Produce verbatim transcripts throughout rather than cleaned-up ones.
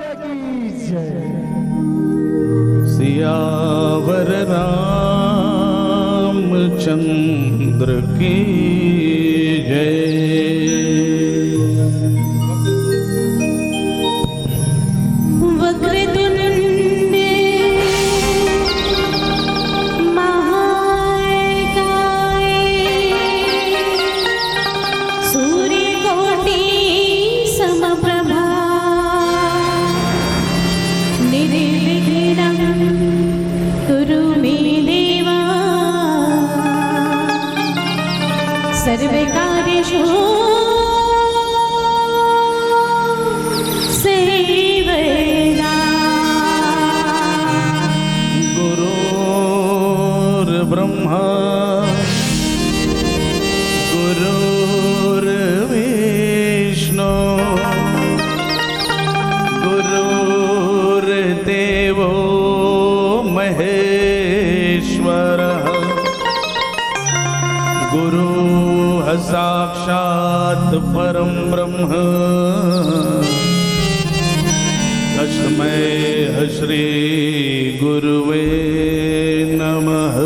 की जय। सियावर रामचंद्र की जय। वक्रतुंड महाकाय सूर्यकोटि समप्रभा निर्विघ्नं कुरु मे देवा सर्वकार्येषु सेवदा। गुरुर्ब्रह्मा गुरुर्विष्णु गुरुर्देवो महेश्वरः। गुरुः साक्षात् परं ब्रह्म। तस्मै श्री गुरुवे नमः।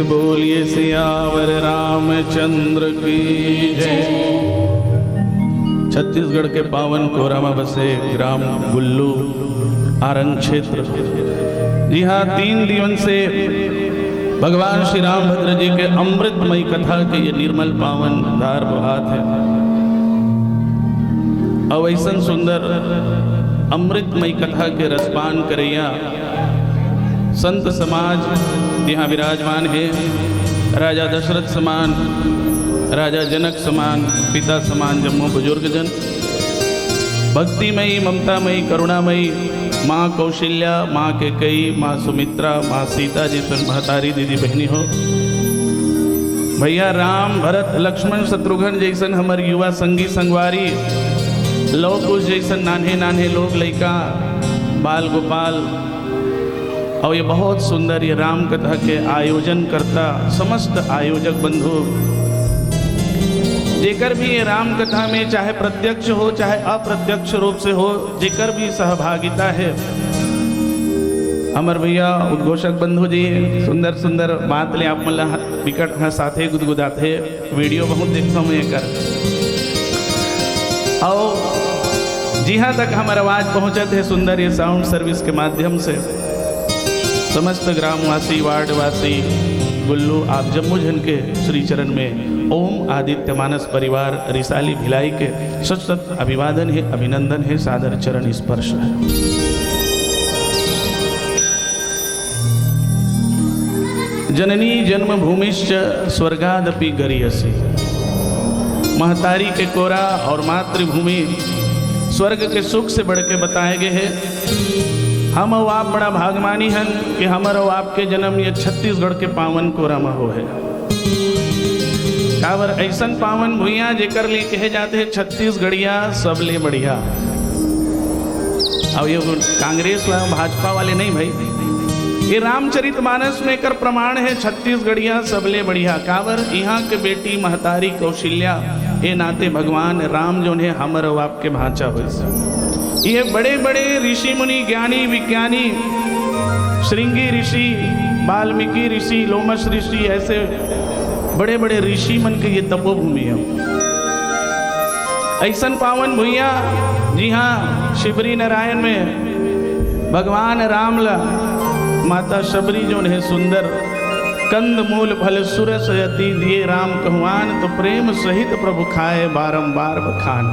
बोलिए सियावर रामचंद्र की जय। छत्तीसगढ़ के पावन कोरा म बसे ग्राम गुल्लू, आरंग क्षेत्र, जी हाँ, तीन दिवस से भगवान श्री रामभद्र जी के अमृतमयी कथा के ये निर्मल पावन धार बहात हे। अउ अइसन सुंदर अमृतमयी कथा के रसपान करइया संत समाज यहाँ विराजमान हे। राजा दशरथ समान, राजा जनक समान, पिता समान जम्मो बुजुर्ग जन, भक्तिमयी, ममतामयी, करुणामयी माँ कौशल्या, माँ कैकेयी, माँ सुमित्रा, माँ सीता जइसन महतारी दीदी बहिनी हो, भइया राम, भरत, लक्ष्मण, शत्रुघ्न जइसन हमर युवा संगी संगवारी, लव कुश जइसन नान्हे नान्हे लोग, लइका, बाल गोपाल, अउ ये बहुत सुंदर ये राम कथा के आयोजन करता समस्त आयोजक बंधु, जेकर भी ये राम कथा में चाहे प्रत्यक्ष हो चाहे अप्रत्यक्ष रूप से हो, जेकर भी सहभागिता हे, हमर भइया उद्घोषक बंधु जी सुंदर सुंदर बात ले आप मन ला बिकट ह साथे गुदगुदाथे। वीडियो बहुत देखता हूँ एकर। अउ जिहाँ तक हमर आवाज पहुँचत हे सुंदर ये साउंड सर्विस के माध्यम से, समस्त ग्रामवासी, वार्डवासी, गुल्लू, आप जम्मो झन के श्री चरण में ओम आदित्य मानस परिवार रिसाली भिलाई के शत शत अभिवादन हे, अभिनंदन हे, सादर चरण स्पर्श हे। जननी जन्मभूमिश्च स्वर्गादपि गरीयसी। महतारी के कोरा अउ मातृभूमि स्वर्ग के सुख से बढ़ के बताए गे हे। हम अउ आप बड़ा भागमानी हन कि हमर अउ आपके जन्म ये छत्तीसगढ़ के पावन कोरा म होहे। काबर अइसन पावन भुइयां जेकर लिए कहे जाथे छत्तीसगढ़िया सबले बढ़िया। अउ ये कांग्रेस ला भाजपा वाले नहीं भई, ये रामचरित मानस में एकर प्रमाण हे छत्तीसगढ़िया सबले बढ़िया। काबर इहाँ के बेटी महतारी कौशल्या, ए नाते भगवान राम जोन हे हमर अउ आपके भांचा होइस। ये बड़े बड़े ऋषि मुनि, ज्ञानी विज्ञानी, श्रृंगी ऋषि, वाल्मीकि ऋषि, लोमश ऋषि, ऐसे बड़े बड़े ऋषि मन के ये तपोभूमि हे। अइसन पावन भुइयां, जिहाँ शिबरी नारायण में भगवान राम ला माता शबरी जोन हे सुंदर, कंद मूल फल सुरस अति दिए राम कहु आन, तो प्रेम सहित प्रभु खाए बारंबार बखान।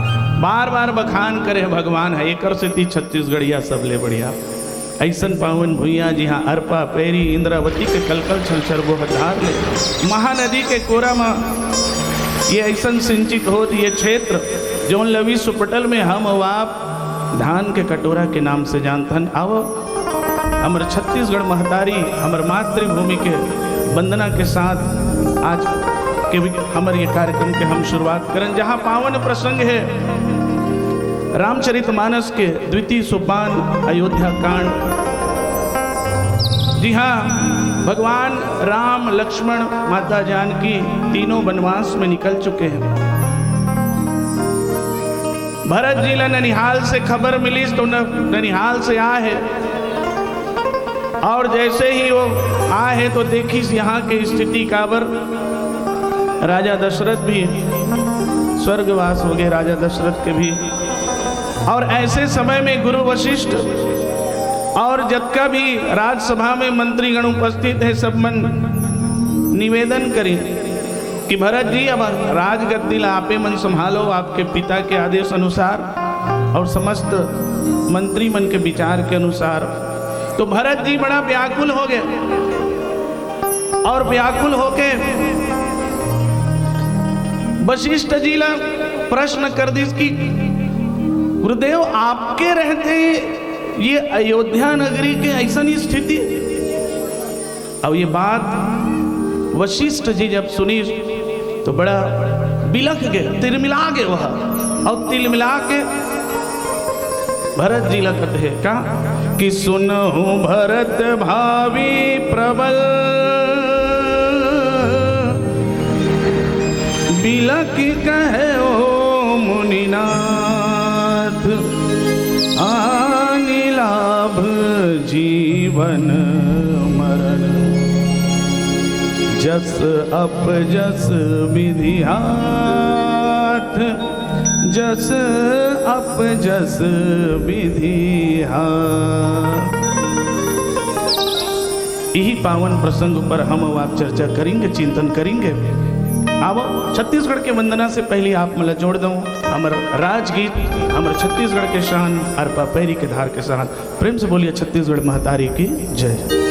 बार बार बखान करे भगवान हे, एकर सेती छत्तीसगढ़िया सबले बढ़िया। अइसन पावन भुइयां, जिहाँ अरपा, पैरी, इंद्रावती के कलकल छलछल बोहधार ले महानदी के कोरा म ये अइसन सिंचित होत ये क्षेत्र, जौन ल विश्व पटल में हम अउ आप धान के कटोरा के नाम से जानथन। आवो, हमर छत्तीसगढ़ महतारी, हमर मातृभूमि के वंदना के साथ आज के भी हमर ये कार्यक्रम के हम शुरुआत करन, जहाँ पावन प्रसंग हे रामचरित मानस के द्वितीय सोपान अयोध्या कांड। जी हाँ, भगवान राम, लक्ष्मण, माता जानकी तीनों वनवास में निकल चुके हैं। भरत जी ला ननिहाल से खबर मिलिस तो न-, ननिहाल से आए हे, अउ जैसे ही वो आए हे तो देखिस यहाँ के स्थिति काबर। राजा दशरथ भी स्वर्गवास हो गए, राजा दशरथ के भी। अउ ऐसे समय में गुरु वशिष्ठ अउ जतका भी राजसभा में मंत्रीगण उपस्थित हे, सब मन निवेदन करिन कि भरत जी, अब राजगद्दी ला आपे मन संभालो, आपके पिता के आदेश अनुसार अउ समस्त मंत्री मन के विचार के अनुसार। तो भरत जी बड़ा व्याकुल हो गए अउ व्याकुल होके वशिष्ठ जी ला प्रश्न कर दिस कि गुरुदेव, आपके रहते ये अयोध्या नगरी के अइसन स्थिति? अउ ये बात वशिष्ठ जी जब सुनिस तो बड़ा बिलख गए, तिलमिला गए वह, अउ तिलमिला के भरत जी ला कथे का कि सुनहु भरत भावी प्रबल, बिलख कहे ओ मुनिनाथ, आनि लाभ जीवन मरण। जस अप जस विधि हाथ, जस अप जस विधि हाथ। यही पावन प्रसंग पर हम अउ आप चर्चा करेंगे, चिंतन करेंगे। आवा, छत्तीसगढ़ के वंदना से पहले आप मन ला जोड़ दंव हमर राजगीत, हमर छत्तीसगढ़ के शान, अरपा पैरी के धार के साथ। प्रेम से बोलिए छत्तीसगढ़ महतारी की जय।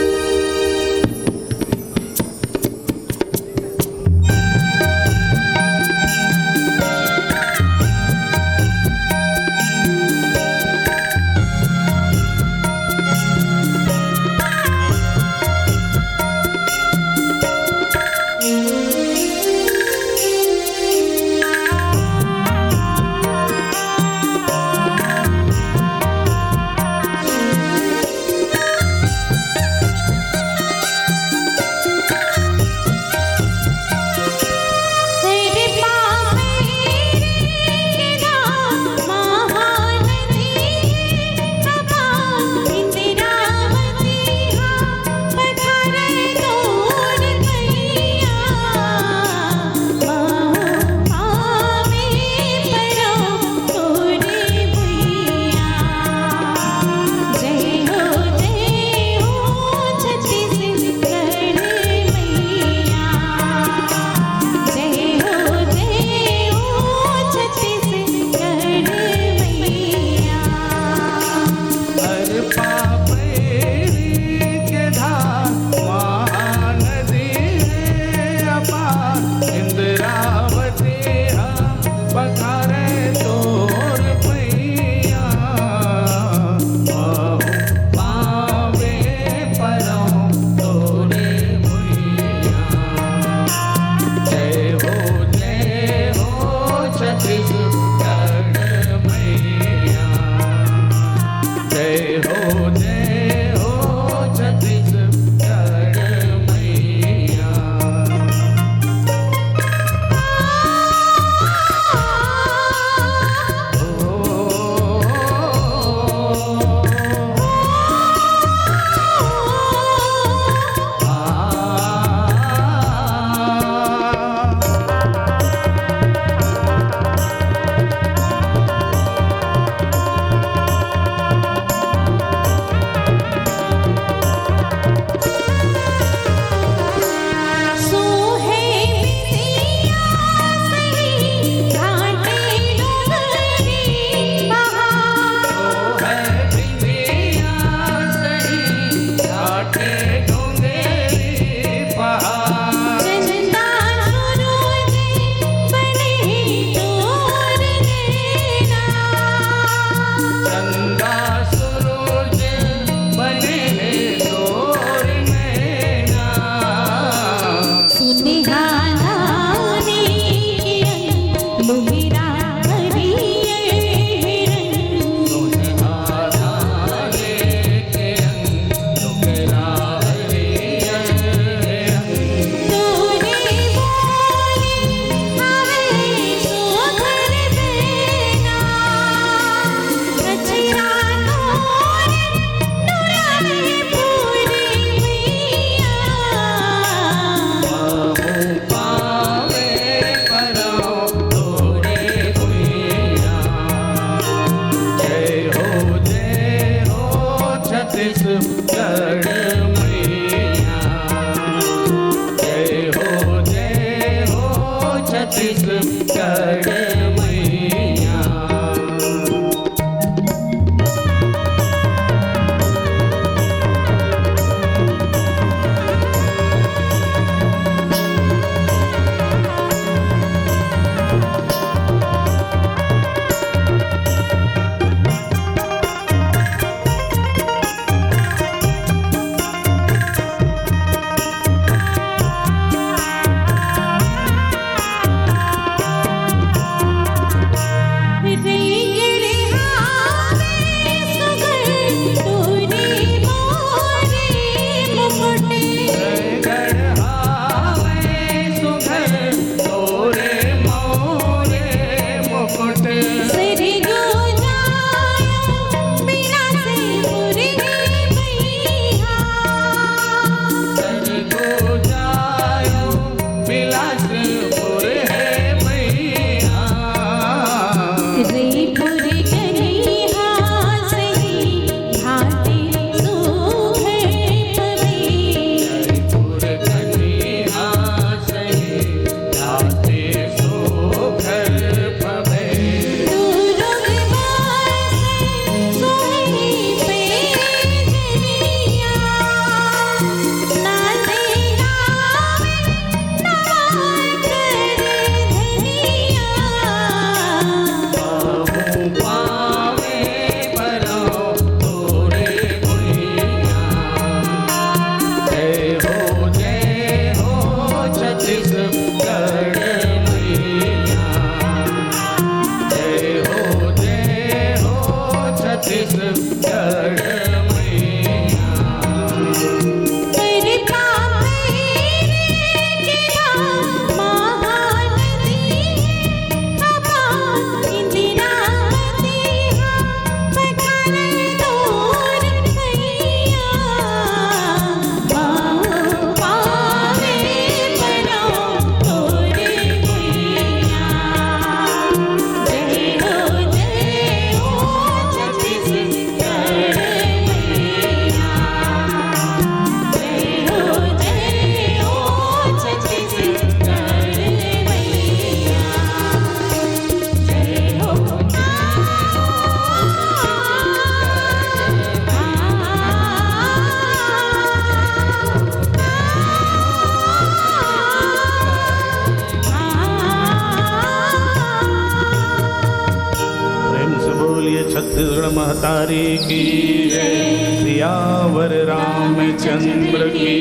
महतारी की जय। सियावर रामचंद्र की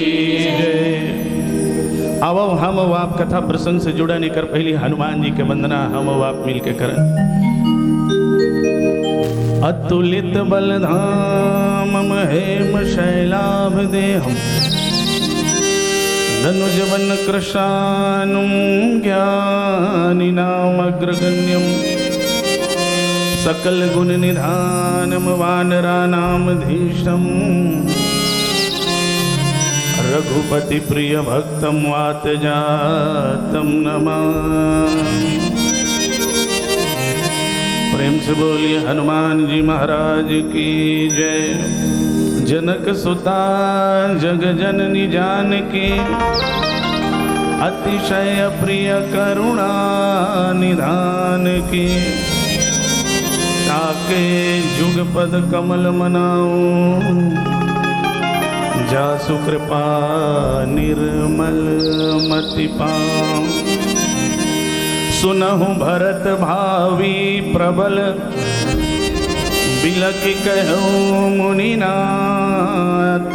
जय। आवव, हम अउ आप कथा प्रसंग से जुड़न, एकर पहिली हनुमान जी के वंदना हम अउ आप मिलके करन। अतुलित बल धामम हेम शैलाभ देहम, धनुजवन कृशानुम ज्ञानी नाम अग्रगण्यम। सकल गुण निधानम वानरानाम धीशम। रघुपति प्रिय भक्तम वात जातम नमामि। प्रेम से बोलिए हनुमान जी महाराज की जय। जनक सुता जग जननी जानकी, अतिशय प्रिय करुणा निधान की। ताके जुग पद कमल मनाऊ, जासु कृपा निर्मल मति पाऊ। सुनहु भरत भावी प्रबल, बिलकि कहु मुनिनाथ।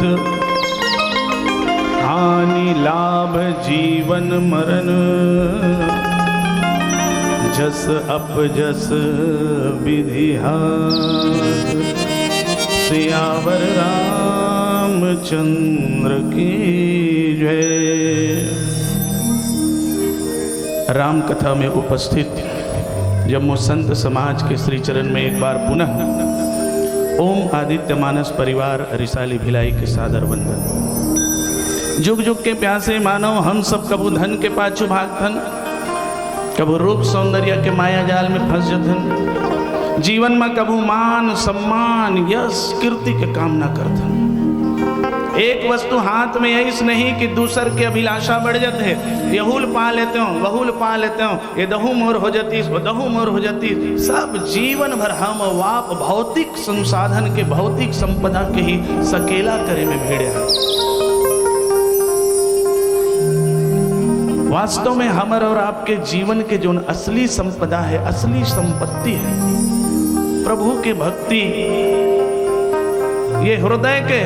हानि लाभ जीवन मरण, जस अपजस विधि हाथ। सियावर रामचंद्र की जय। राम कथा में उपस्थित जम्मो संत समाज के श्री चरण में एक बार पुनः ओम आदित्य मानस परिवार रिसाली भिलाई के सादर वंदन। जुग जुग के प्यासे मानव हम सब कभू धन के पाछू भागथन, कभू रूप सौंदर्य के माया जाल में फंस जथन, जीवन में कभू मान सम्मान यश कीर्ति के कामना करथन। एक वस्तु हाथ में ऐस नहीं कि दूसर के अभिलाषा बढ़ जाते, यहूल पा लेते हो, वहूल पा लेते हो, ये दहू मोर हो जातीस, वो दहू मोर हो जातीस। सब जीवन भर हम अउ आप भौतिक संसाधन के, भौतिक संपदा के ही सकेला करे में भिड़े हैं। वास्तव में हमर और आपके जीवन के जोन असली संपदा है, असली संपत्ति है, प्रभु के भक्ति, ये हृदय के,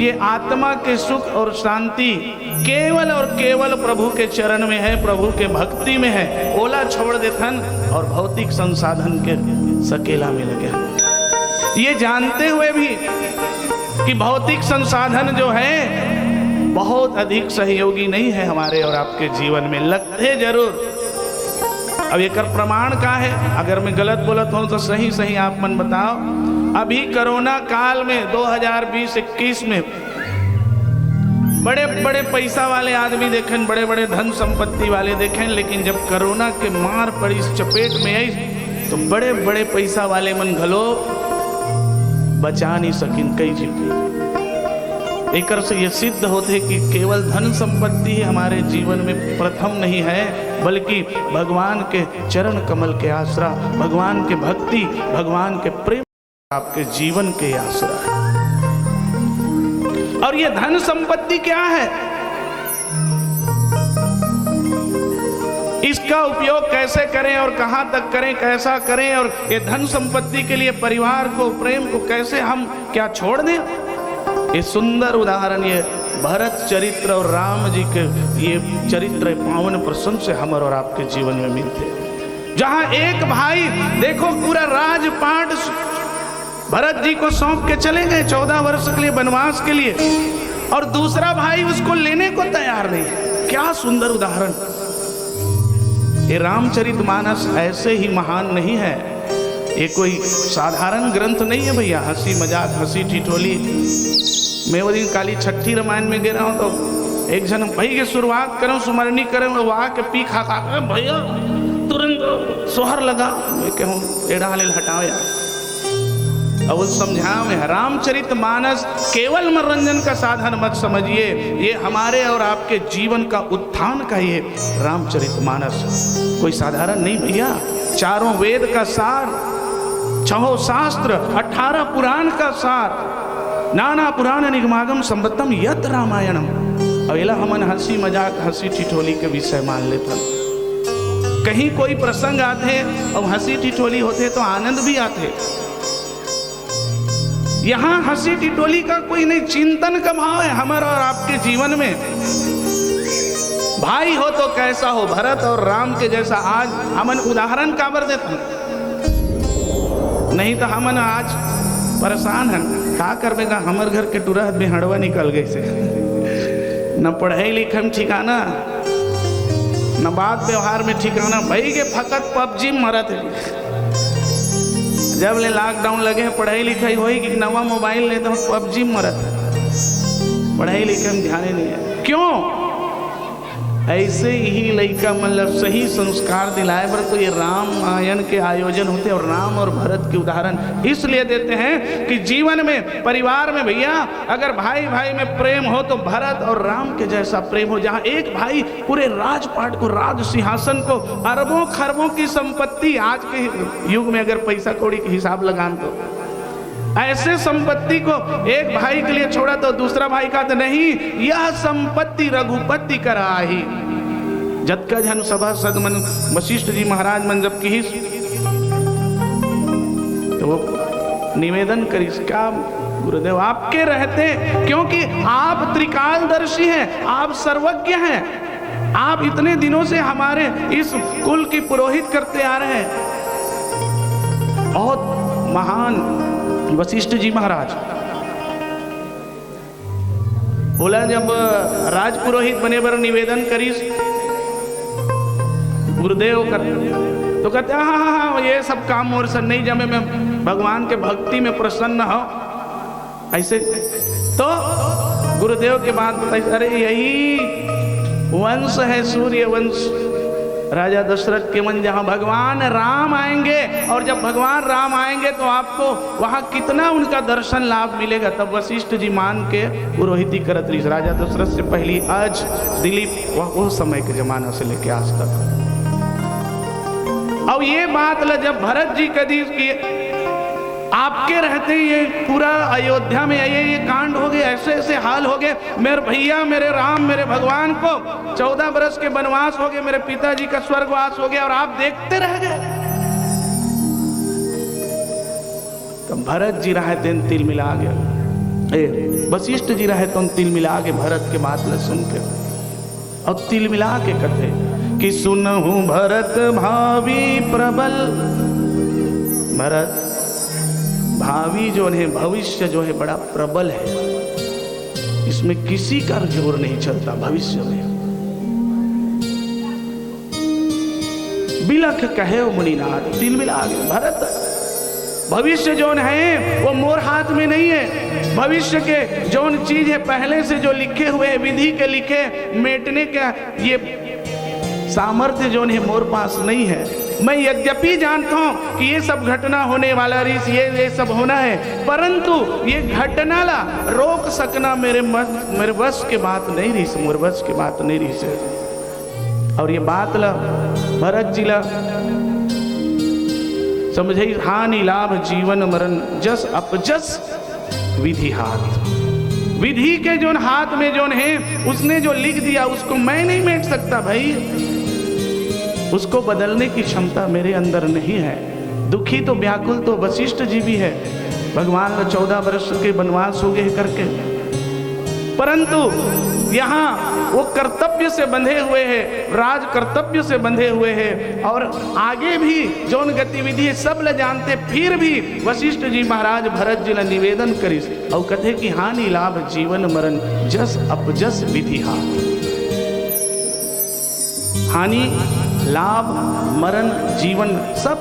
ये आत्मा के सुख और शांति केवल और केवल प्रभु के चरण में है, प्रभु के भक्ति में है। ओला छोड़ देथन और भौतिक संसाधन के सकेला में लगे हैं। ये जानते हुए भी कि भौतिक संसाधन जो है बहुत अधिक सहयोगी नहीं है हमारे और आपके जीवन में, लगते जरूर। अब एकर प्रमाण का है? अगर मैं गलत बोलत हूँ तो सही सही आप मन बताओ। अभी कोरोना काल में दो हज़ार बीस इक्कीस में बड़े बड़े पैसा वाले आदमी देखें, बड़े बड़े धन संपत्ति वाले देखें, लेकिन जब कोरोना के मार पड़ी, इस चपेट में आई, तो बड़े बड़े पैसा वाले मन घलो बचा नहीं सकिन कई जी। एकर से ये सिद्ध होते कि केवल धन संपत्ति ही हमारे जीवन में प्रथम नहीं है, बल्कि भगवान के चरण कमल के आसरा, भगवान के भक्ति, भगवान के प्रेम आपके जीवन के आसरा है। और ये धन संपत्ति क्या है, इसका उपयोग कैसे करें और कहाँ तक करें, कैसा करें, और ये धन संपत्ति के लिए परिवार को, प्रेम को कैसे हम क्या छोड़ दें? ये सुंदर उदाहरण, ये भरत चरित्र और राम जी के ये चरित्र पावन प्रसंग से हमर और आपके जीवन में मिलते हैं। जहाँ एक भाई, देखो, पूरा राजपाट भरत जी को सौंप के चले गए चौदह वर्ष के लिए वनवास के लिए, और दूसरा भाई उसको लेने को तैयार नहीं है। क्या सुंदर उदाहरण। ये रामचरित मानस ऐसे ही महान नहीं है, ये कोई साधारण ग्रंथ नहीं है भैया। हंसी मजाक, हंसी ठिठोली। मैं वो दिन काली छठी रामायण में गे रहा हूँ, तो एक जन भाई के शुरुआत करूँ, सुमरनी करूँ, वो आके पी खा खा के, "भैया, तुरंत सोहर लगा।" मैं कहूँ, "एड़ा ले हटाओ यार।" अब वो समझा में, रामचरित मानस केवल मनोरंजन का साधन मत समझिए, ये हमारे और आपके जीवन का उत्थान का ये रामचरित मानस कोई साधारण नहीं भैया। चारों वेद का सार, छहों शास्त्र, अठारह पुराण का सार, नाना पुराण निगमागम संबद्धम यत रामायणम। अब एला हमन हंसी मजाक, हंसी ठिठोली के विषय मान लेथन। कहीं कोई प्रसंग आथे और हंसी ठिठोली होथे तो आनंद भी आथे। यहाँ हंसी टिटोली का कोई नहीं, चिंतन का भाव है हमारा और आपके जीवन में। भाई हो तो कैसा हो, भरत और राम के जैसा। आज हमन उदाहरण काबर देथन, नहीं तो हमन आज परेशान हन। का करबे गा, हमर घर के टुरा बेहड़वा निकल गइसे, न पढ़ाई लिखाई में ठिकाना, न बात व्यवहार में ठिकाना, भाई के फकत पबजी मरत है। जब ले लॉकडाउन लगे हे, पढ़ाई लिखाई होई कि नवा मोबाइल ले तो पबजी मरत हे, पढ़ाई लिखाई में ध्यान ही नहीं है। क्यों? ऐसे ही लइका मन ला सही संस्कार दिलाए बर तो ये रामायण के आयोजन होते हैं। और राम और भरत के उदाहरण इसलिए देते हैं कि जीवन में, परिवार में भैया, अगर भाई भाई में प्रेम हो तो भरत और राम के जैसा प्रेम हो, जहाँ एक भाई पूरे राजपाट को, राज सिंहासन को, अरबों खरबों की संपत्ति, आज के युग में अगर पैसा कौड़ी के हिसाब लगान तो ऐसे संपत्ति को एक भाई के लिए छोड़ा तो दूसरा भाई कहा तो नहीं, यह संपत्ति रघुपति कर आही। जतका झन सभासद मन, वशिष्ठ जी महाराज मन जब किहिस तो वो निवेदन करिस, क्या गुरुदेव, आपके रहते, क्योंकि आप त्रिकालदर्शी हैं, आप सर्वज्ञ हैं, आप इतने दिनों से हमारे इस कुल की पुरोहित करते आ रहे हैं। बहुत महान वशिष्ठ जी महाराज, बोला, जब राजपुरोहित बने बर निवेदन करिस गुरुदेव कर, तो कहते, हाँ हाँ हाँ, ये सब काम मोर से नहीं जमे, मैं भगवान के भक्ति में प्रसन्न हूँ। ऐसे तो गुरुदेव के बात बताई, अरे यही वंश है, सूर्य वंश, राजा दशरथ के वंश, जहाँ भगवान राम आएंगे, और जब भगवान राम आएंगे तो आपको वहाँ कितना उनका दर्शन लाभ मिलेगा। तब वशिष्ठ जी मान के पुरोहिती करत रहिस राजा दशरथ से पहली। आज दिलीप, वह, वो समय के जमाना से लेके आज तक। अब ये बात ला जब भरत जी कह दी कि आपके रहते ये पूरा अयोध्या में ये, ये कांड हो गए, ऐसे ऐसे हाल हो गए, मेरे भैया, मेरे राम, मेरे भगवान को चौदह बरस के वनवास हो गए, मेरे पिताजी का स्वर्गवास हो गया और आप देखते रह गए। तो भरत जी रहे तेन तिल मिला गए, ए, वशिष्ठ जी रहे तो तिल मिला गए भरत के बात ला सुन के। और तिल मिला के कथे कि सुनहु भरत भावी प्रबल। भरत, भावी जो है, भविष्य जो है, बड़ा प्रबल है, इसमें किसी का जोर नहीं चलता। भविष्य में बिलख कहे मुनिनाथ, तिल मिला गए भरत। भविष्य जोन है वो मोर हाथ में नहीं है। भविष्य के जोन चीज है, पहले से जो लिखे हुए हैं, विधि के लिखे, मेटने का ये सामर्थ्य जोन है मोर पास नहीं है। मैं यद्यपि जानता हूँ कि ये सब घटना होने वाला रहिस, ये ये सब होना है, परंतु ये घटना ला रोक सकना मेरे मन, मेरे वश के बात नहीं रहिस, मोर वश के बात नहीं रहिस। और ये बात ला भरत जी ला समझे, हानि लाभ जीवन मरण जस अपजस विधि हाथ। विधि के जोन हाथ में जोन है, उसने जो लिख दिया उसको मैं नहीं मेट सकता भाई, उसको बदलने की क्षमता मेरे अंदर नहीं है। दुखी तो, व्याकुल तो वशिष्ठ जी भी है, भगवान ला चौदह वर्ष के वनवास हो गए करके, परंतु यहाँ वो कर्तव्य से बंधे हुए हैं, राज कर्तव्य से बंधे हुए हैं, और आगे भी जोन गतिविधि है सब ले जानते, फिर भी वशिष्ठ जी महाराज भरत जी ला निवेदन करिस और कथे कि हानि लाभ जीवन मरण जस अपजस विधि हाथ। हानि, लाभ, मरण, जीवन, सब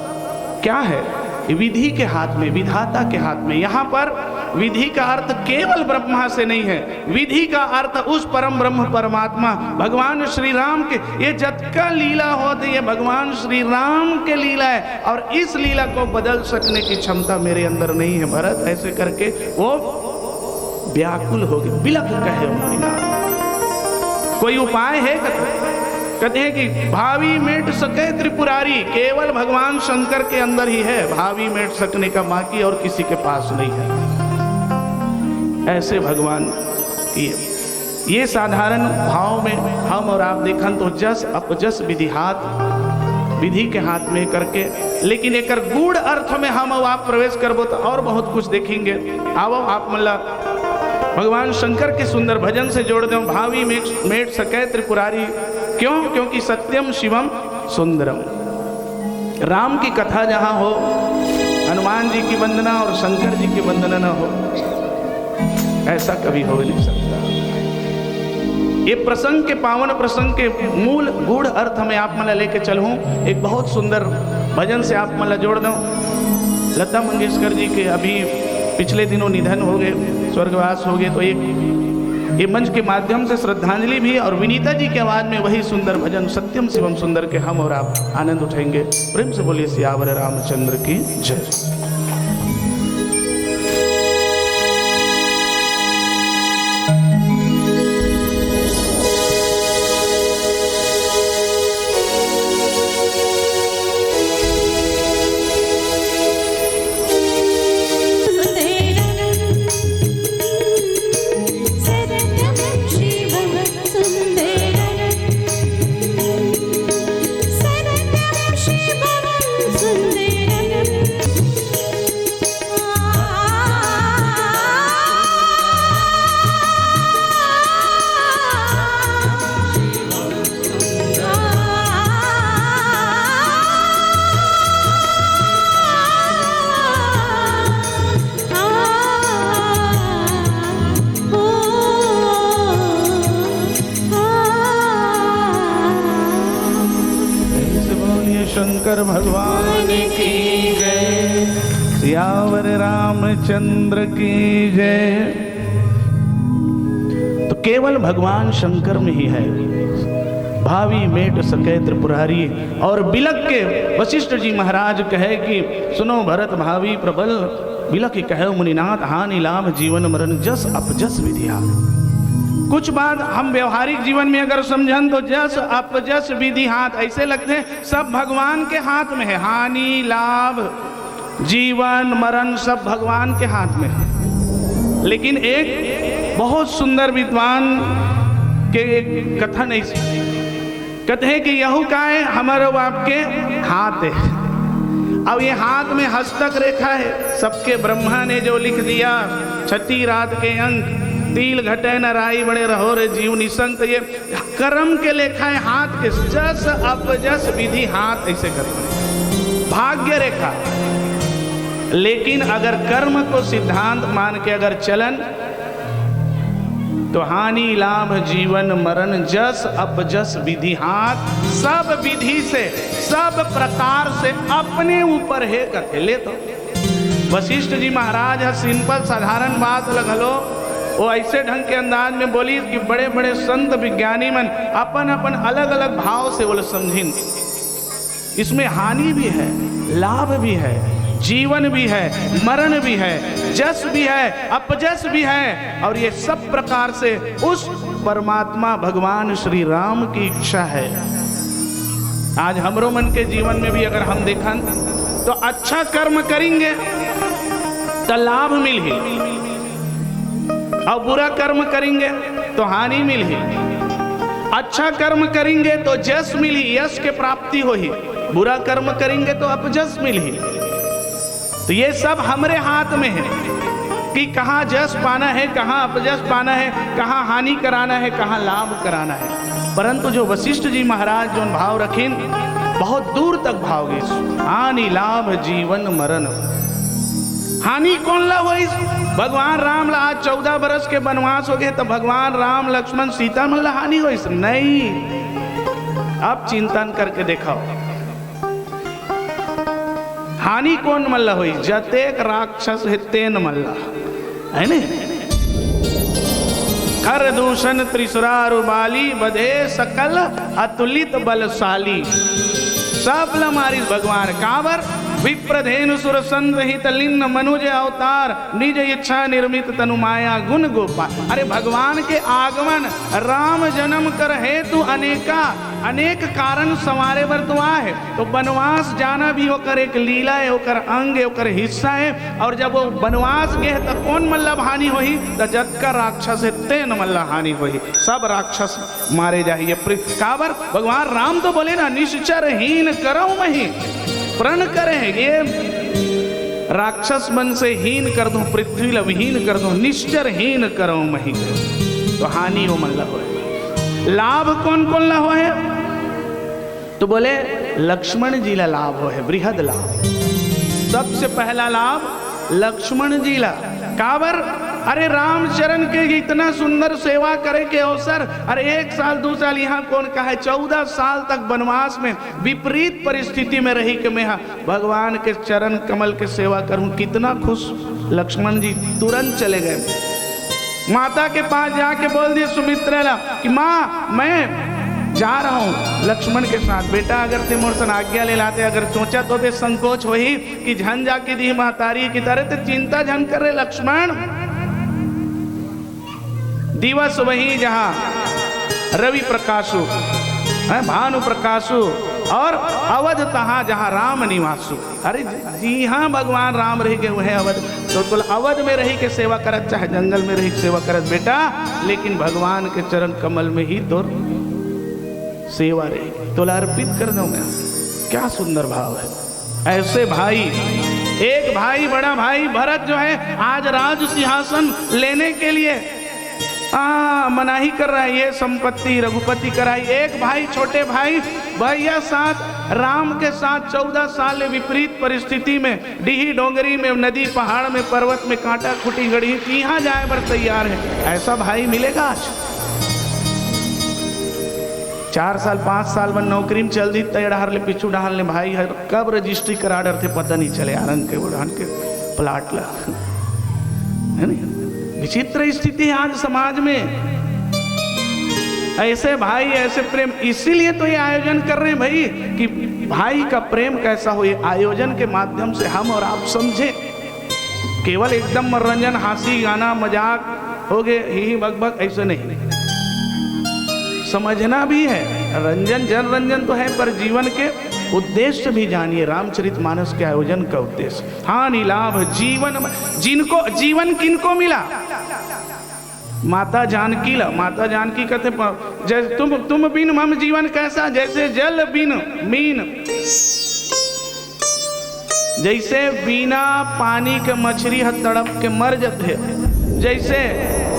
क्या है? ये विधि के हाथ में, विधाता के हाथ में। यहाँ पर विधि का अर्थ केवल ब्रह्मा से नहीं है, विधि का अर्थ उस परम ब्रह्म परमात्मा भगवान श्री राम के। ये जतका लीला होत है, ये भगवान श्री राम के लीला है, और इस लीला को बदल सकने की क्षमता मेरे अंदर नहीं है भरत। ऐसे करके वो व्याकुल हो गए, बिलख कहे मुनिनाथ। कोई उपाय है? कथे, कथे कि भावी मेट सके त्रिपुरारी, केवल भगवान शंकर के अंदर ही है भावी मेट सकने का, बाकी और किसी के पास नहीं है। ऐसे भगवान ये, ये साधारण भाव में हम और आप देखन तो जस अपजस विधि हाथ। विधि के हाथ में करके। लेकिन एकर गूढ़ अर्थ में हम अउ आप प्रवेश करबो तो और बहुत कुछ देखेंगे। आवो, आप मन ला भगवान शंकर के सुंदर भजन से जोड़ दें। भावी मेट, मेट सकै त्रिपुरारी। क्यों? क्योंकि सत्यम शिवम सुंदरम। राम की कथा जहां हो, हनुमान जी की वंदना और शंकर जी की वंदना ना हो, ऐसा कभी हो ही नहीं सकता। ये प्रसंग के, पावन प्रसंग के मूल गूढ़ अर्थ में आप मन ला लेके चलहूं। एक बहुत सुंदर भजन से आप मन ला जोड़ दूं। लता मंगेशकर जी के अभी पिछले दिनों निधन हो गए, स्वर्गवास हो गए, तो एक ये मंच के माध्यम से श्रद्धांजलि भी और विनीता जी की आवाज में वही सुंदर भजन सत्यम शिवम सुंदर के हम और आप आनंद उठाएंगे। प्रेम से बोलिए सियावर रामचंद्र की जय। प्रेम से बोलिए शंकर भगवान की जय, सियावर रामचंद्र की जय। तो केवल भगवान शंकर में ही है भावी मेट सकै त्रिपुरारी। और बिलख के वशिष्ठ जी महाराज कहे कि सुनो भरत भावी प्रबल, बिलख कहे मुनिनाथ, हानि लाभ जीवन मरण जस अपजस विधि हाथ। कुछ बात हम व्यवहारिक जीवन में अगर समझन तो जस अपजस विधि हाथ ऐसे लगते हैं, सब भगवान के हाथ में है। हानि लाभ जीवन मरण सब भगवान के हाथ में है। लेकिन एक बहुत सुंदर विद्वान के एक कथन ऐसे कहते हैं कि यहू काय हमर अउ आपके हाथ है। अब ये हाथ में हस्तक रेखा है, सबके ब्रह्मा ने जो लिख दिया, छठी रात के अंक, तिल घटै न राई बड़े रहो रे जीव निसंक, ये कर्म के लेखा है हाथ के, जस अपजस विधि हाथ ऐसे करते हैं। भाग्य रेखा। लेकिन अगर कर्म को सिद्धांत मान के अगर चलन तो हानि लाभ जीवन मरण जस अपजस विधि हाथ, सब विधि से, सब प्रकार से अपने ऊपर है कथे। ले तो वशिष्ठ जी महाराज ह सिंपल साधारण बात ल घलो वो ऐसे ढंग के अंदाज में बोली कि बड़े बड़े संत विज्ञानी मन अपन अपन अलग अलग भाव से वो ल समझिन। इसमें हानि भी है, लाभ भी है, जीवन भी है, मरण भी है, जस भी है, अपजस भी है। और ये सब प्रकार से उस परमात्मा भगवान श्री राम की इच्छा है। आज हमरो मन के जीवन में भी अगर हम देखन तो अच्छा कर्म करेंगे तो लाभ मिलही, और बुरा कर्म करेंगे तो हानि मिलही। अच्छा कर्म करेंगे तो जस मिलही, यश के प्राप्ति होही, बुरा कर्म करेंगे तो अपजस मिलही। तो ये सब हमरे हाथ में है कि कहाँ जस पाना है, कहाँ अपजस पाना है, कहाँ हानि कराना है, कहाँ लाभ कराना है। परंतु जो वशिष्ठ जी महाराज जो भाव रखिन, बहुत दूर तक भाव गइस। हानि लाभ जीवन मरण। हानि कोन ला होइस? भगवान राम ला आज चौदह बरस के वनवास हो गए, तो भगवान राम लक्ष्मण सीता मन ला हानि होइस? नहीं। अब चिंतन करके देखाओ, हानि कोन मन ला होइस? जतेक राक्षस हे तेन मन ला, है ने? खर दूषण त्रिसुरारु बाली, बधे सकल अतुलित बलशाली। सब ला मारिस भगवान। काबर? विप्रधेनु सुर संत हित लिन्न मनुज अवतार, निज इच्छा निर्मित तनु माया गुण गोपाल। अरे भगवान के आगमन, राम जन्म कर हेतु अनेका, अनेक कारण संवारे बर तो आहे। तो बनवास जाना भी ओकर एक लीला हे, ओकर अंग हे, ओकर हिस्सा हे। और जब वो बनवास गे हे, त कोन मन ला हानि होही? त जतका राक्षस हे, तेन मन ला हानि होही। सब राक्षस मारे जाही। ये पृ-, काबर? भगवान राम तो बोले ना, "निश्चर हीन करहु मही।" प्रण करे हे, ये राक्षस मन से हीन कर दूं, पृथ्वी ला विहीन कर दूं, निश्चर हीन करहु मही। तो हानि वो मन ला होय। लाभ कोन कोन ला होय? तो बोले, लक्ष्मण जी ला लाभ होय, बृहद लाभ। सबसे पहला लाभ लक्ष्मण जी ला। काबर? अरे रामचरण के इतना सुंदर सेवा करे के अवसर, अरे एक साल, दू साल, यहाँ कोन कहे, चौदह साल तक बनवास में विपरीत परिस्थिति में रही के मैं हा भगवान के चरण कमल के सेवा करूं, कितना खुश। लक्ष्मण जी तुरंत चले गए, माता के पास जाके बोल दिए सुमित्रा ला कि माँ, मैं जा रहा हूँ लक्ष्मण के साथ। बेटा, अगर ते मोर सन आज्ञा ले लाते, अगर सोचा तो बे संकोच होही कि झन जाके दी महतारी की तरह, ते चिंता झन करे लक्ष्मण। दिवस वही जहाँ रवि प्रकाशु, हैं, भानु प्रकाशु, और अवध तहाँ जहाँ राम निवासु। अरे जी हाँ, भगवान राम रही के उहे अवध। तो तोला अवध में रही के सेवा करत, चाहे जंगल में रही के सेवा करत बेटा, लेकिन भगवान के चरण कमल में ही तोर सेवा रही, तोला अर्पित कर दूं मैं। क्या सुंदर भाव है। ऐसे भाई, एक भाई, बड़ा भाई भरत जो है, आज राज सिंहासन लेने के लिए आ, मनाही कर रहा है, ये संपत्ति रघुपति कराई। एक भाई, छोटे भाई, भैया साथ, राम के साथ चौदह साल ले विपरीत परिस्थिति में, डीही डोंगरी में, नदी पहाड़ में, पर्वत में, कांटा खूंटी गढ़ी, यहाँ जाए बर तैयार है। ऐसा भाई मिलेगा आज? चार साल, पाँच साल में नौकरी में चल दी, तय डहार ले, पीछू डहार ले भाई हर कब रजिस्ट्री करा डरथे, पता नहीं चले। आरंग के, ओढ़ान के प्लाट ला, है नहीं? विचित्र स्थिति है आज समाज में। ऐसे भाई, ऐसे प्रेम, इसीलिए तो ये आयोजन कर रहे हैं भाई, कि भाई का प्रेम कैसा हो। ये आयोजन के माध्यम से हम और आप समझें। केवल एकदम मनोरंजन, हंसी, गाना, मजाक हो गए, ही ही बक बक, ऐसे नहीं। समझना भी है, रंजन, जन रंजन तो है, पर जीवन के उद्देश्य भी जानिए। रामचरित मानस के आयोजन का उद्देश्य, हानि लाभ जीवन, जिनको, जीवन किनको मिला? माता जानकी ला। माता जानकी कहते प-, जैसे तुम, तुम बिन मम जीवन कैसा, जैसे जल बिन मीन, जैसे बिना पानी के मछरी ह तड़प के मर जथे, जैसे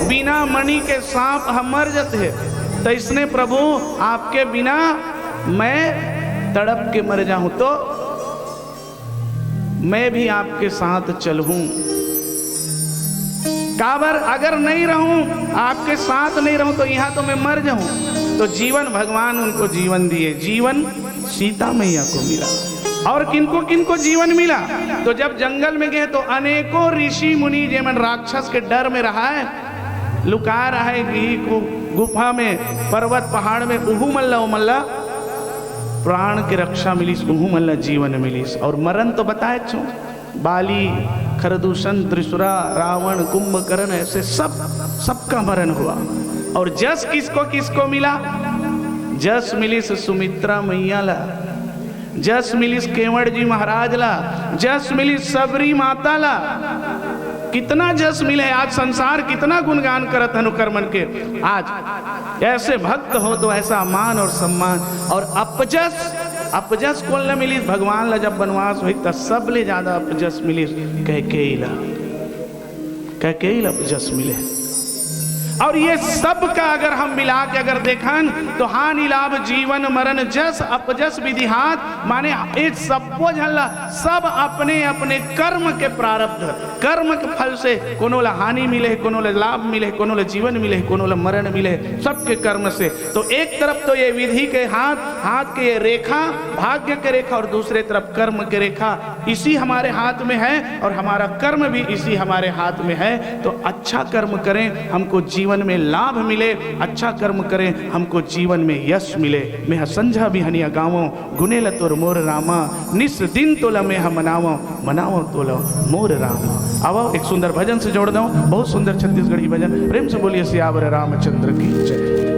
बिना मणि के सांप ह मर जथे, तैसने प्रभु आपके बिना मैं तड़प के मर जाऊं, तो मैं भी आपके साथ चलूं। काबर, अगर नहीं रहूं, आपके साथ नहीं रहूं, तो यहां तो मैं मर जाऊं। तो जीवन, भगवान उनको जीवन दिए, जीवन सीता मैया को मिला। और किनको किनको जीवन मिला? तो जब जंगल में गए, तो अनेकों ऋषि मुनि, जेमन राक्षस के डर में रहा है, लुका रहा है कि गु-, गुफा में, पर्वत पहाड़ में, उहू मन ला, ओ मन ला प्राण के रक्षा मिलिस, उहू मन ला जीवन मिलिस। और मरण तो बताए छो, बाली, खरदूषण, त्रिशुरा, रावण, कुंभकर्ण, ऐसे सब, सबका मरण हुआ। और जस किसको किसको मिला? जस मिलिस सुमित्रा मैया ला, जस मिलिस केवड़ जी महाराज ला, जस मिलिस सबरी माता ला। कितना जस मिले। आज संसार कितना गुणगान करत हे अनुकर्मन के। आज ऐसे भक्त हो तो ऐसा मान और सम्मान। और अपजस, अपजस कोन ला मिलिस? भगवान ला जब बनवास होइस त सबले ज्यादा अपजस मिलिस कैकेयी ला। कैकेयी ला अपजस मिले। और ये सब का अगर हम मिला के अगर देखन, तो हानि लाभ जीवन मरण जस अपजस विधि हाथ, माने ये सब्बो झन ला, सब अपने अपने कर्म के प्रारब्ध, कर्म के फल से कोनो ला हानि मिले, कोनो ला लाभ मिले, कोनो ला जीवन मिले, कोनो ला मरण मिले, सबके कर्म से। तो एक तरफ तो ये विधि के हाथ, हाथ के ये रेखा, भाग्य के रेखा, और दूसरे तरफ कर्म के रेखा, इसी हमारे हाथ में है और हमारा कर्म भी इसी हमारे हाथ में है। तो अच्छा कर्म करें, हमको जीवन जीवन में लाभ मिले, अच्छा कर्म करें, हमको जीवन में यश मिले। मैं ह संझा बिहनिया गावों, गुने ल तोर मोर रामा, निस दिन तोला मैं ह मनावों, मनावों तोला मोर रामा। आवो, एक सुंदर भजन से जोड़ दो, बहुत सुंदर छत्तीसगढ़ी भजन। प्रेम से बोलिए सियावर रामचंद्र की जय।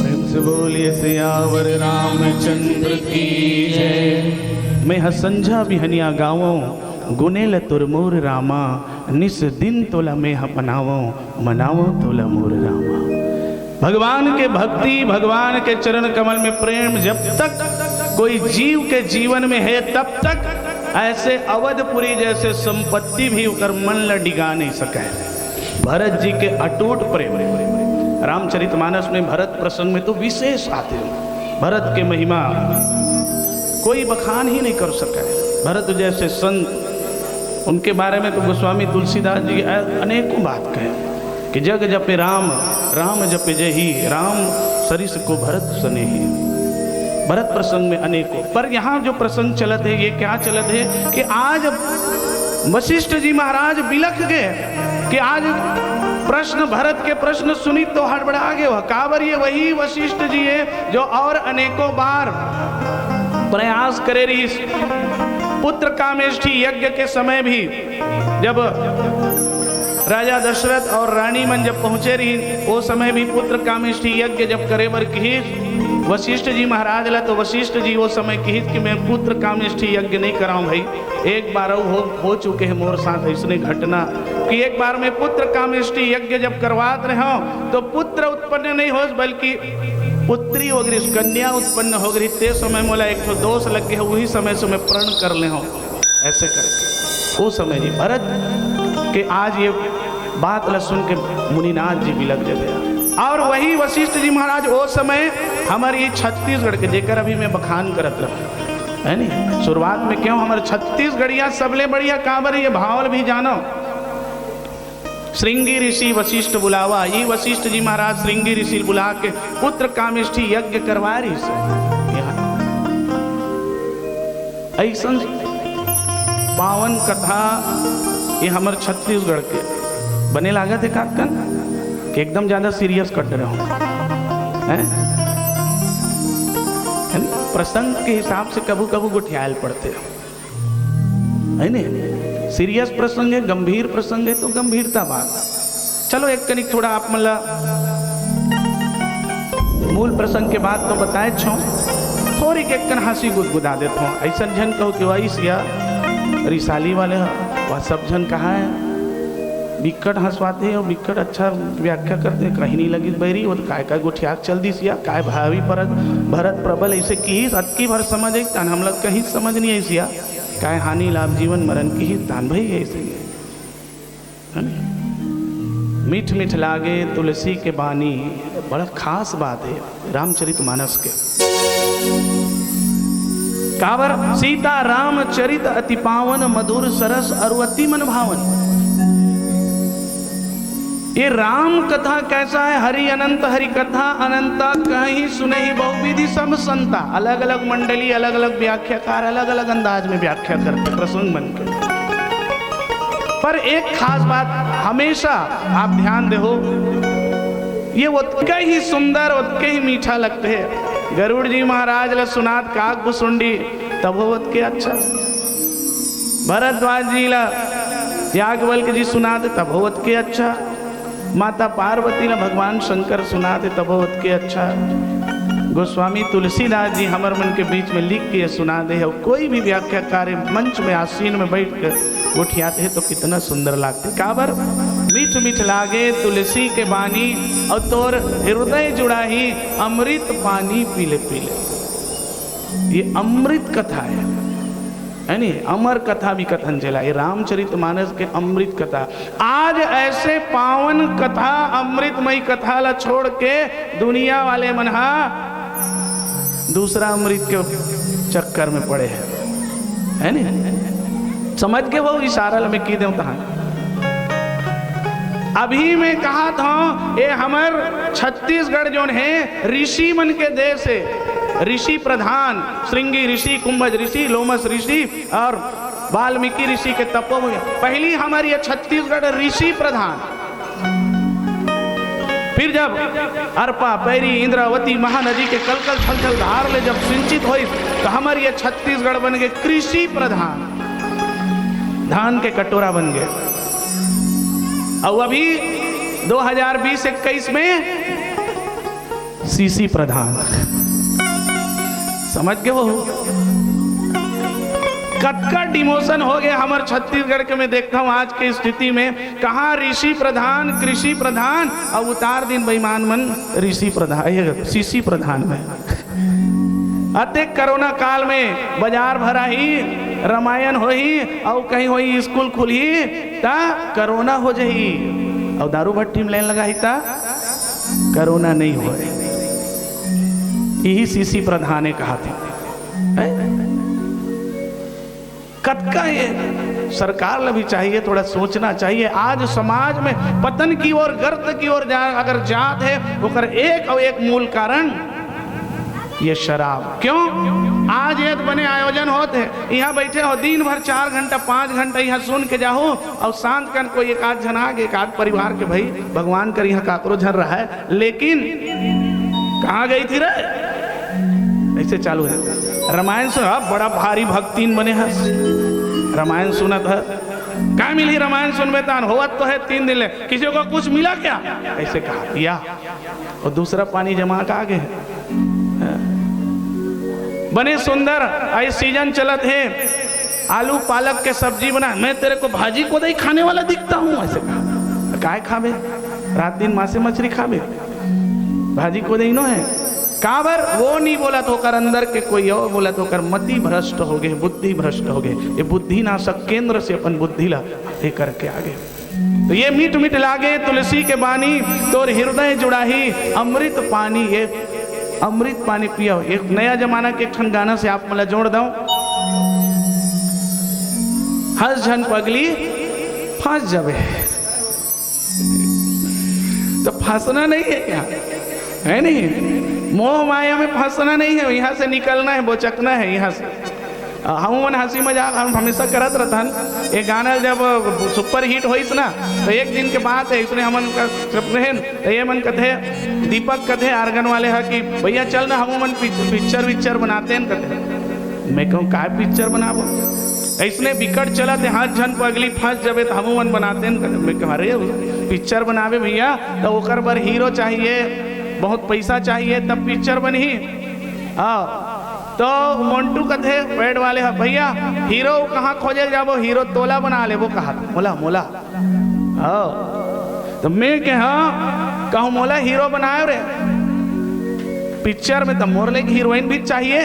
प्रेम से बोलिए सियावर रामचंद्र की जय। मैं ह संझा बिहनिया गावों, गुने ल तोर मोर रामा, निस दिन तोला मेंह मनावंव, मनावंव तोला मोर रामा। भगवान के भक्ति, भगवान के चरण कमल में प्रेम जब तक कोई जीव के जीवन में हे, तब तक ऐसे अवधपुरी जैसे संपत्ति भी ओकर मन ल डिगा नहीं सके। भरत जी के अटूट प्रेम। रामचरितमानस में भरत प्रसंग में तो विशेष आते हैं। भरत के महिमा कोई बखान ही नहीं कर सके। भरत जैसे संत, उनके बारे में तो गोस्वामी तुलसीदास जी अ-, अनेकों बात कहे कि जग जपे राम, राम जपे जही, राम सरिस को भरत सनेही। भरत प्रसंग में अनेकों, पर यहाँ जो प्रसंग चलत हे, ये क्या चलत हे कि आज वशिष्ठ जी महाराज बिलख गए कि आज प्रश्न, भरत के प्रश्न सुनी तो हड़बड़ा गए हो। काबर ये वही वशिष्ठ जी हे जो और अनेकों बार प्रयास करे रहिस। पुत्र कामेष्ठी यज्ञ के समय भी जब राजा दशरथ और रानी मन जब पहुंचे रहिन, ओ समय भी पुत्र कामेष्ठी यज्ञ जब करे बर किहिस, वशिष्ठ जी महाराज ला, तो वशिष्ठ जी ओ समय किहिस कि मैं पुत्र कामेष्ठी यज्ञ नहीं कराऊं भाई। एक बार अउ हो, हो चुके हे मोर साथ अइसने घटना कि एक बार मैं पुत्र कामेष्ठी यज्ञ जब करवात रहे हंव, तो पुत्र उत्पन्न नहीं होइस, बल्कि पुत्री हो गई, कन्या उत्पन्न हो गई। ते समय मोला एक ठो दोष लग गए, वही समय से मैं प्रण कर ले हंव। ऐसे करके ओ समय जी भरत के आज ये बात ला सुन के मुनिनाथ जी बिलख जाते हैं। और वही वशिष्ठ जी महाराज ओ समय हमर ये छत्तीसगढ़ के, जेकर अभी मैं बखान करत रहा, है नी, शुरुआत में क्यों हमर छत्तीसगढ़िया सबले बढ़िया, काबर ये भाव ल भी जानो। श्रृंगी ऋषि वशिष्ठ बुलावा, ये वशिष्ठ जी महाराज श्रृंगी ऋषि बुला के पुत्र कामेष्ठी यज्ञ करवा रहिस। यहाँ अइसन पावन कथा ये हमर छत्तीसगढ़ के बने लागत हे काकन कि एकदम ज्यादा सीरियस कट रहे हो, हैं? है नी? प्रसंग के हिसाब से कभू कभू गोठियाल पड़ते हो, है नी? सीरियस प्रसंग हे, गंभीर प्रसंग हे तो गंभीरता बात। चलो एक कनिक थोड़ा आप मन ला मूल प्रसंग के बात तो बताए छो, थोड़ी के कन हंसी गुदगुदा देत हो। अइसन झन कहो कि वही सिया रिसाली वाले ह, वह सब झन कहा है बिक्कट हंसवाते हैं और बिक्कट अच्छा व्याख्या करते हैं। कहीं नहीं लगी बैरी, वो तो काय काय गोठियाक चल दी सिया, काय भावी परत भरत प्रबल ऐसे किहिस, अतकी भर समझ आई, तान हमला कहीं समझ नहीं आई सिया, काय हानि लाभ जीवन मरण किहिस, तान भाई ऐसे ही है। मीठ मीठ लागे तुलसी के बानी, बड़ा खास बात है रामचरित मानस के। काबर सीता राम चरित अति पावन, मधुर सरस अरु अति मन भावन। ये राम कथा कैसा है? हरि अनंत हरि कथा अनंता, कहीं सुनहि बहुविधि सब संता। अलग अलग मंडली, अलग अलग व्याख्याकार अलग अलग अंदाज में व्याख्या करते प्रसंग बन के। पर एक खास बात हमेशा आप ध्यान देहो, ये ओतके ही सुंदर, ओतके ही मीठा लगते है। गरुड़ जी महाराज ल सुनात काक भुसुंडी, तभो ओतके अच्छा। भरद्वाज जी ला याज्ञवल्क्य जी सुनात, तभो ओतके अच्छा। माता पार्वती ला भगवान शंकर सुनात, तभो ओतके अच्छा। गोस्वामी तुलसीदास जी हमर मन के बीच में लिख के सुना दे है। कोई भी व्याख्या कार्य मंच में आसीन में बैठ कर गोठियाते हैं तो कितना सुंदर लागते। काबर मीठ मीठ लागे तुलसी के बानी, और तोर हृदय जुड़ाही अमृत पानी पीले पीले। ये अमृत कथा है, है नी? अमर कथा भी कथन चला, ये रामचरित मानस के अमृत कथा। आज ऐसे पावन कथा, अमृतमयी कथा ला छोड़ के दुनिया वाले मन हा दूसरा अमृत के चक्कर में पड़े हैं, है नी? समझ के वो इशारा ला मैं की देव तहां। अभी मैं कहा था, ये हमर छत्तीसगढ़ जोन है, ऋषि मन के देश है, ऋषि प्रधान, श्रृंगी ऋषि, कुंभज ऋषि, लोमस ऋषि और वाल्मीकि ऋषि के तपोभूमि। पहली हमर ये छत्तीसगढ़ ऋषि प्रधान। फिर जब अरपा, पैरी, इंद्रावती महानदी के कलकल छलछल धार ले जब सिंचित होइस, तो हमर ये छत्तीसगढ़ बन गए कृषि प्रधान, धान के कटोरा बन गए। और अभी दो हज़ार बीस इक्कीस में सीसी प्रधान, समझ गए वो? कतका डिमोशन हो गए हमर छत्तीसगढ़ के। मैं देखता हूँ आज के स्थिति में, कहाँ ऋषि प्रधान, कृषि प्रधान, अउ उतार दिन बेईमान मन ऋषि प्रधान, ये शिशि प्रधान में। अतेक कोरोना काल में बाजार भराही, रामायण होही, अउ कहीं होही स्कूल खुलही, त कोरोना हो जाही, अउ दारू भट्टी में लाइन लगाही, त कोरोना नहीं होए। यही शिशि प्रधान हे कहा थे। हैं? कतका ये सरकार ला भी चाहिए, थोड़ा सोचना चाहिए। आज समाज में पतन की ओर, गर्त की ओर जा, अगर जात हे, ओकर एक अउ एक मूल कारण ये शराब। क्यों? आज ये बने आयोजन होत हे, यहाँ बैठे हो, दिन भर चार घंटा, पाँच घंटा यहाँ सुन के जाहू, अउ शांत कन कोई एक आध झन आगे, एक आध परिवार के भाई, भगवान कर यहाँ काकरो झन रहा है, लेकिन कहाँ गई थी रे? ऐसे चालू है रामायण सुन। अब बड़ा भारी भक्तिन बने हस, रामायण सुनत है। का मिली रामायण सुनबे तान, होवत तो है तीन दिन ले, किसी को कुछ मिला क्या? ऐसे कहा या, अउ दूसरा पानी जमा के आ गे। बने सुंदर, अई सीजन चलत हे, आलू पालक के सब्जी बना, मैं तेरे को भाजी कोदई खाने वाला दिखता हूँ, ऐसे कहा। काय खाबे? रात दिन मांसे मछली खाबे? भाजी कोदई नो है। काबर वो नहीं बोलत, ओकर अंदर के कोई और बोलत, ओकर मति भ्रष्ट हो गए, बुद्धि भ्रष्ट हो गए। ये बुद्धि नाशक केंद्र से अपन बुद्धि ला ये करके आ गए। तो ये मीठ मीठ लागे तुलसी के बानी, तोर हृदय जुड़ाही अमृत पानी। ये अमृत पानी पियो। एक नया जमाना के एक ठन गाना से आप मन ला जोड़ दो। हंस झन पगली फंस जाबे। तो फंसना नहीं है यहाँ, है नहीं? मोह माया में फंसना नहीं है, यहाँ से निकलना है, बोचकना है यहाँ से। अ, हमू मन हंसी मजाक हम हमेशा करत रहथन। ये गाना जब सुपर हिट होइस ना, तो एक दिन के बात है, इसने हमन का सब रहेन, तो ये मन कथे, दीपक कथे, आर्गन वाले हा कि भैया चल ना, हमू मन पिक-, पिक्चर विक्चर बनाते हैं, कथे। मैं कहूँ, "काय पिक्चर बनाबो?" ऐसने बिकट चलत हे, "हंस झन पगली फंस जाबे, तो हमू मन बनाते हैं," कथे। मैं कहूँ, "अरे, पिक्चर बनाबे भैया, तो ओकर बर हीरो चाहिए, बहुत पैसा चाहिए, तब पिक्चर बनही।" हाँ, तो मोंटू कथे, पैड वाले हा, "भैया, हीरो कहाँ खोजे जाबो? हीरो तोला बना लेबो," कहा, "मोला, मोला।" हाँ, तो मैं कहा, "कहूँ मोला हीरो बनाए रे, पिक्चर में तो मोर ले हीरोइन भी चाहिए।"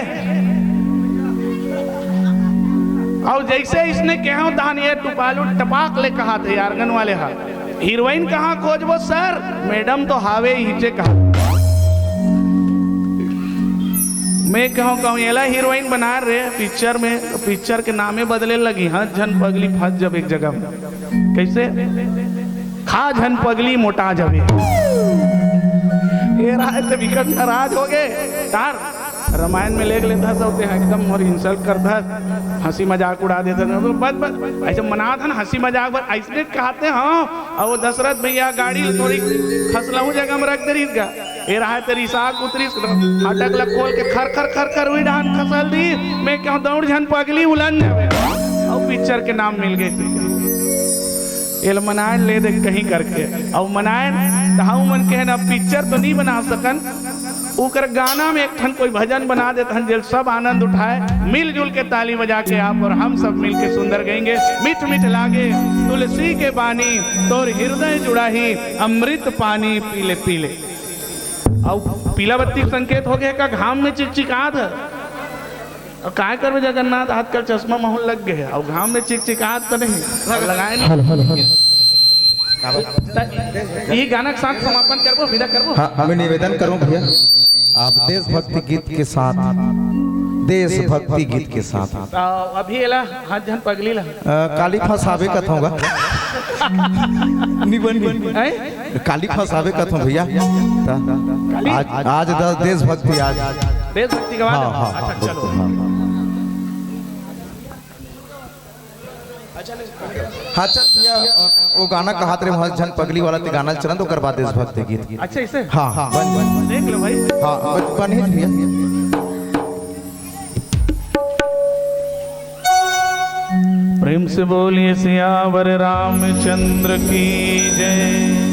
अउ जैसे इसने कहा, तहन ये टुपालू टपाक ले कहा थे, आर्गन वाले हा, "हीरोइन कहाँ खोजबो सर? मैडम तो हावे ही चे कहा।" मैं कहूँ, कहूँ, "एला हीरोइन बना रे पिक्चर में, पिक्चर के नामे बदले लगी, हंस झन पगली फंस जब एक जगह में।" कैसे? "खा झन पगली मोटा जाबे।" ये राय ते बिकट नाराज हो गए। तार रामायण में लेग लेथस, होते हैं एकदम मोर इंसल्ट करथस, हंसी मजाक उड़ा देथस। तो बस, बस, ऐसे मनाथन हंसी मजाक, बस ऐसने कहते हैं। अउ वो दशरथ भैया गाड़ी ल थोड़ी खसलहू जगह में रख दे रहिस गा। ये राय ते रिसा के उतरिस, फाटक ला खोल के खर खर खर खर हुई डाहन खसल दी। मैं कहूँ, "दौड़ झन पगली उलन जाबे।" अउ पिक्चर के नाम मिल गए। एला मनायन ले दे कहीं करके। अउ मनायन, त हमू मन कहेन, "अब पिक्चर तो नहीं बना सकन, उकर गाना में एक ठन कोई भजन बना देथन, जेल सब आनंद उठाए।" मिलजुल के ताली बजा के आप और हम सब मिल के सुंदर गाएंगे। "मीठ मीठ लागे तुलसी के बानी, तोर हृदय जुड़ाही अमृत पानी, पीले पीले।" अउ पीला बत्ती के संकेत हो गया का? घाम में चिकचिकात है। अउ काय करबे जगन्नाथ, आजकल चश्मा महूं लग गए हे, अउ घाम में चिकचिकात तो नहीं, अउ लगाए नहीं। Hello, hello, hello. त ये गाना के साथ समापन करबो, विदा करबो। हाँ, मैं निवेदन करूं भैया, आप देशभक्ति गीत के साथ, देशभक्ति गीत के साथ। त अभी एला हंस झन पगली ला। अ, काली फंसाबे कथों गा। निबंध। हैं? काली फंसाबे कथों भैया। त काली? आज, आज द-, देशभक्ति आज। देशभक्ति के बाद? हाँ, हाँ, अच्छा, हाँ, चलो। बिल्कुल, हाँ। हाँ, चल भैया, अ, वो गाना कहात रहे, हंस झन पगली वाला ते गाना चलन, तो ओकर बाद देशभक्ति गीत। अच्छा, इसे? हाँ, हाँ, बन, बन। देख लो भाई। हाँ, बन, बन ही भैया। प्रेम से बोलिए सियावर रामचंद्र की जय।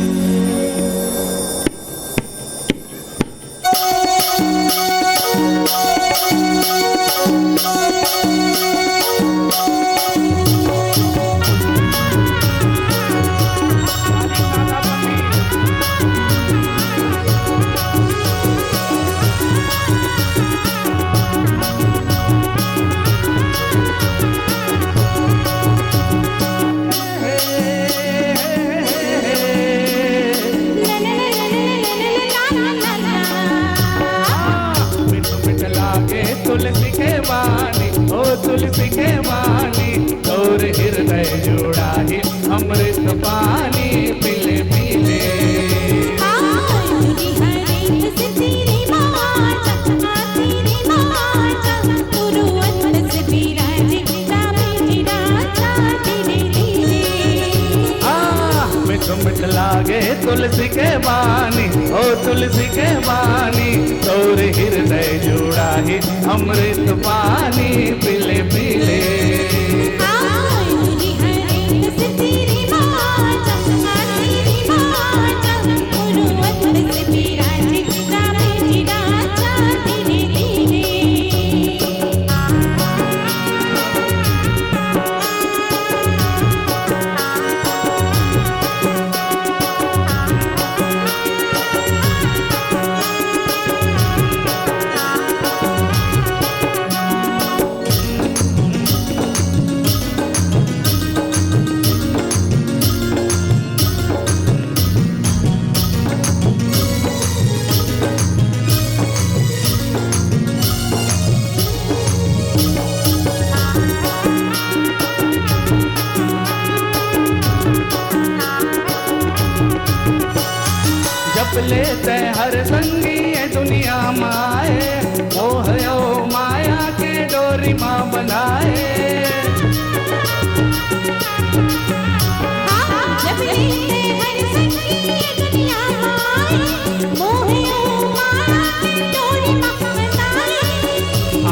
तुलसी के बानी, तोर हृदय जुड़ाही, अमृत पानी पीले पीले। जब ले तै हर संगी ये दुनिया माए, मोह अउ माया के डोरी मा बनाए। जब ले तै हर संगी ये दुनिया माए, मोह अउ माया के डोरी मा बनाए।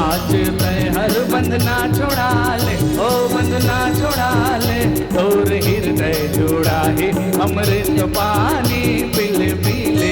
आज तै हर बंधना छोड़ा ले, ओ बंधना छोड़ा ले, तोर हृदय जुड़ाही, अमृत पानी पीले पीले।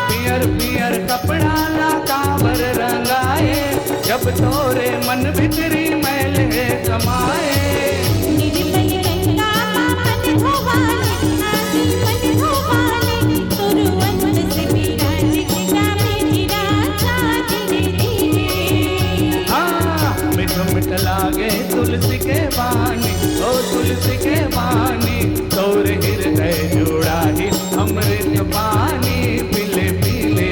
पियर पियर कपड़ा ला काबर रंगाए, जब तोरे मन भीतरी मैल हे समाए। निर्मल गंगा मा मन धोवाले, आजी मन धोवाले, तोर अंत से मेरा जितना में मेरा साथ दे दे। हाँ, मिठ मिठ लागे तुलसी के बानी, ओ तुलसी के बानी, तोर हृदय जुड़ाही, अमृत पानी पीले पीले।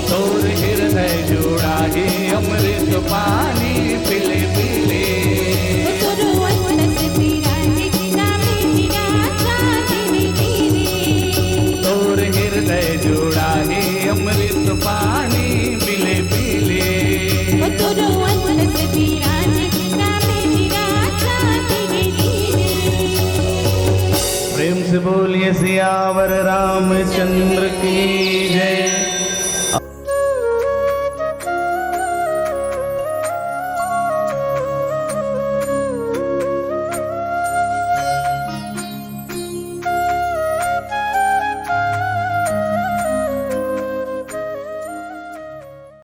तोर हृदय जुड़ाही, अमृत पानी पीले पीले। तोर हृदय जुड़ाही, अमृत पानी पीले पीले। प्रेम से बोलिए सियावर रामचंद्र की जय।